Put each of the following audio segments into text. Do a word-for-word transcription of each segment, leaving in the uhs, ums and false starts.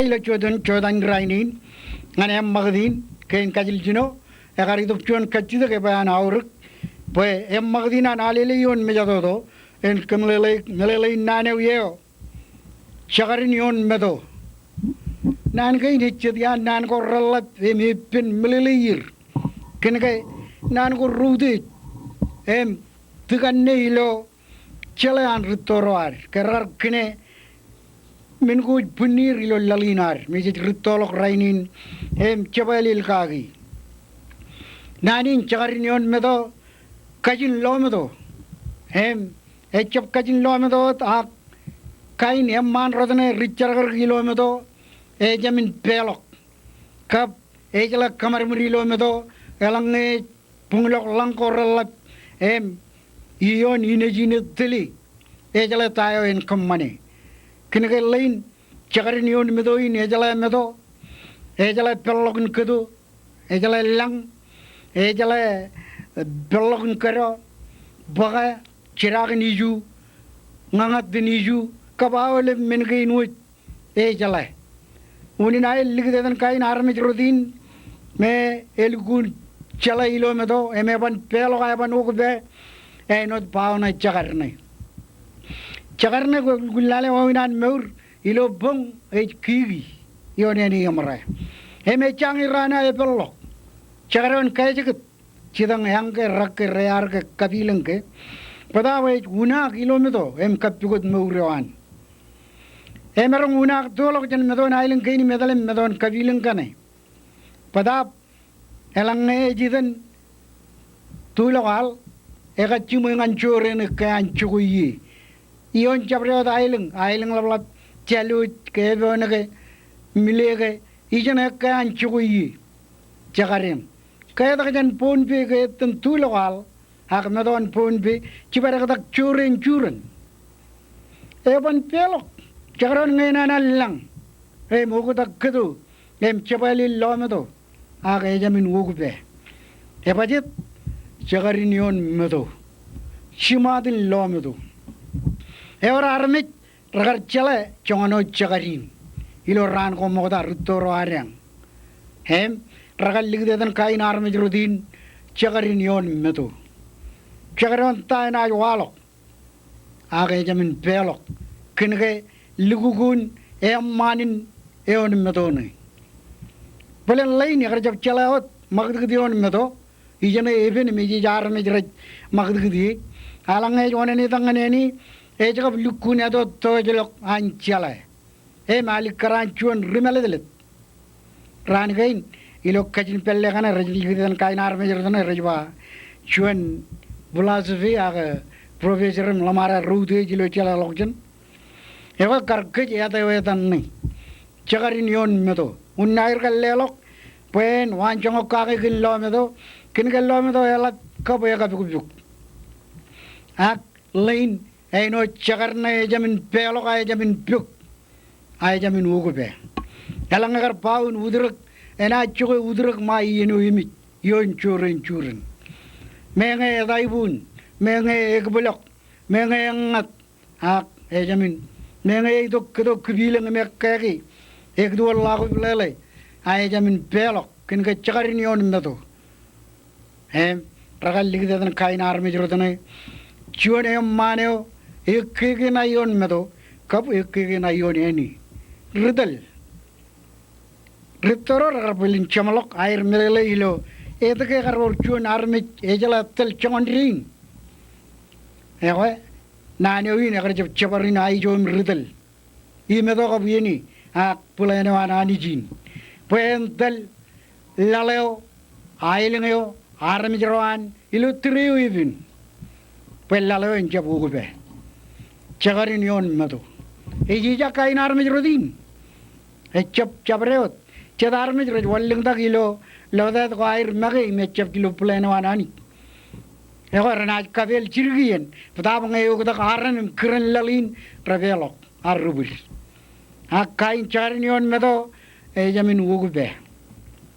Ilo jota, jotaan rainin ñan eṃṃakūt in kein kajiljino, ekar itok juon kajjitōk ebwe an aorōk bwe eṃṃakūt in an alele ioon mejatoto en kōmeḷeḷe, meḷeḷein naan eo eo. Jekdọọn ioon meto. Naan kein ej jet iaan naan ko reḷḷap im epen meḷeḷeier. Kōnke naan ko reutiej im tikanne ilo jeḷā an rūtto ro ad ke rekar kine men ko ej bwinnir ilo laḷ in ad me jej rūttoḷọk rainin im jepālel kaki. Naan in jekdọọn ioon meto, kajin lọmeto. Im ejjab kajin lọmeto wōt, ak kain eṃṃaan rot ṇe ri jerkakrak ilo meto, ejāmin peḷọk. Kab ejeḷā kōṃadṃōd ilo meto eḷaññe ej buñḷọk lañ ko reḷḷap im ioon inejine tōle, ejeḷā ta eo en kōṃṃane. Kōnke ḷein jekdọọn ioon meto in ejeḷā meto, ejeḷā peḷḷọk in kōto, ejeḷā lañ, ejeḷā peḷḷọk in kōdọ, bōkā, jidaak in iju, ñañat in iju, kab aolep men kein wōj ejeḷā. Unin aer likūt etan kain armej rot in me elukkuun jeḷā ilo meto im eban peḷọk, eban wōkpā āinwōt bao ṇe jekdọọn ṇe. Jekdọọn ṇe kwōj lukkuun lale wāween an mour ilo boñ ej kiki ioon āne eṃōrā. Im ejjañin raan eo epeḷḷọk. Jekdọọn kajekūt, jitōñ eañ ke rak ke rear ke kapilōñ ke, bōtaab ej unaak ilo meto im kappukot mour eo an. Emaroñ unaak toḷọk jān metoon aelōñ kein im etal im metoon kapilōñ kaṇe. Bōtaab eḷaññe ej itōn tuḷọk aḷ, ekajjimwe ñan joreen ekkā an jokwe ie. Ioon jabdewōt aelōñ, aelōñ ḷapḷap, Jālwōj ke Epon ke Mile ke, ijeṇ ekkā an jokwe ie. Jekdọọn. Ketak jān Pohnpei ke ettōn tuḷọk aḷ, ak metoon Pohnpei, jibadektak joreen juren. Eban peḷọk, jekdọọn ñe enana lañ im oktak kōto im jepālel lọmeto, ak ejāmin wōkpā. Ebajjeet, jekdọọn ioon meto. Jiṃaat in lọmeto. Ewōr armej rekar jeḷā joñan wōt jekdọọn ilo raan ko ṃokta rūtto ro adeañ. Im rekar likūt etan kain armej rot in jekdọọn ioon meto. Jekdọọn ta enaaj waḷọk, ak ejāmin peḷọk, kōnke lukkuun eṃṃaan in eoon meto ṇe. Bōlen ḷein ekar jab jeḷā wōt ṃakūtkūt ioon meto, ijeṇe epen im ej armej rej ṃakūtkūt ie. Eḷaññe ej oṇāān etaṃ ñan āne, ej kab lukkuun āinwōt tọọjḷọk an jeḷā im alikkar an juon ri mālōtlōt. Raan kein, ilo kajin pālle kaṇe rej likūt etan kain armej rot ṇe rej ba juon philosophy ak professor im ḷōṃaro reutiej ilo jeḷāḷọkjeṇ. Ekwe kar kōj etaetan ṇe. Jekdọọn ioon meto. Unin aer kar leḷọk bwe en waanjoñak kake kōn lọmeto, kōnke lọmeto eḷap kab ekapukpuk. Ak ḷein āinwōt jekdọọn ṇe ejāmin peḷọk, a ejāmin pok, a ejāmin wōkpā. Eḷaññe kar bao in utrōk, enaaj jokwe utrōk ṃae iien eo emej ioon joreen juren. Meñe etaibuun, meñe ekbōḷọk, meñe eññat, ak ejāmin, meñe eitok kōto kipilōñ im ekkāke, ekduwōn ḷọk kab leḷe, a ejāmin peḷọk, kōnke jekdọọn ioon meto. Im, rekar likūt etan kain armej rot ṇe, juon eṃṃaan eo ekkeke ṇa ioon meto, kab ekkeke ṇa ioon āne. Ri tōl. Rūtto ro rekar bōlen jeṃḷọk aer meḷeḷe ilo etke ekar wōr juon armej ejeḷā tōl joñan dein. Ekwe, naan eo in ekar jab jebar in aijo im ri tōl. Imeto kab iien in, ak bwilōñ eo an Anij in. Bwe en tōl laḷ eo, aelōñ eo, armej ro an, ilo tūriaō epen. Bwe laḷ eo en jab wōkpā. Jekdọọn ioon meto. Ej ijak kain armej rot in. Ejjab jabdewōt. Jet armej rej wanlōñtak ilo lotat ko aer make im ejjab ilo plan eo an Anij. Ekwe renaaj kapeel jidik iien, bōtaab ñe eoktak arren im kūren laḷ in repeḷọk. Ak rubwid. Ak kain jekdọọn ioon meto, ejāmin wōkpā.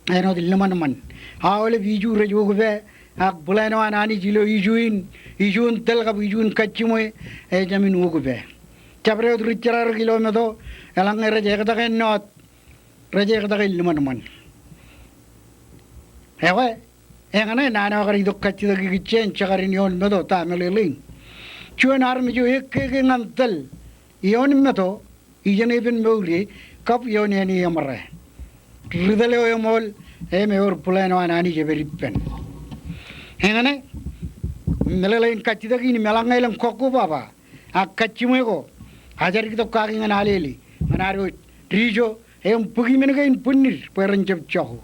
Āinwōt ḷōmṇak ṃan. Aolep iju rej wōkpā, ak plan eo an Anij ilo iju in, iju in tōl kab iju in kajjimwe, ejāmin wōkpā. Jabdewōt ri jerkakrak ilo meto, eḷaññe rej ektak ennọ wōt, rej ektak in ḷōmṇak ṃōn. Ekwe, eñṇe naan eo ekar itok kajjitōk ikijjien jekar in ioon meto ta meḷeḷein. Juon armej eo ekkeke ñan tōl ioon meto, ijeṇe epen mour e, kab ioon āne eṃōrā. Ri tōl eo eṃool, im ewōr plan eo an Anij ej pād ippān. Eñṇe, meḷeḷein kajjitōk in im eḷaññe elōñ kọkkobaba, ak kajjiṃwe ko, ajri itok kaki ñan alele, ñan ad wōj dijo, im bōki men kein bwinnid, bwe ren jab jako.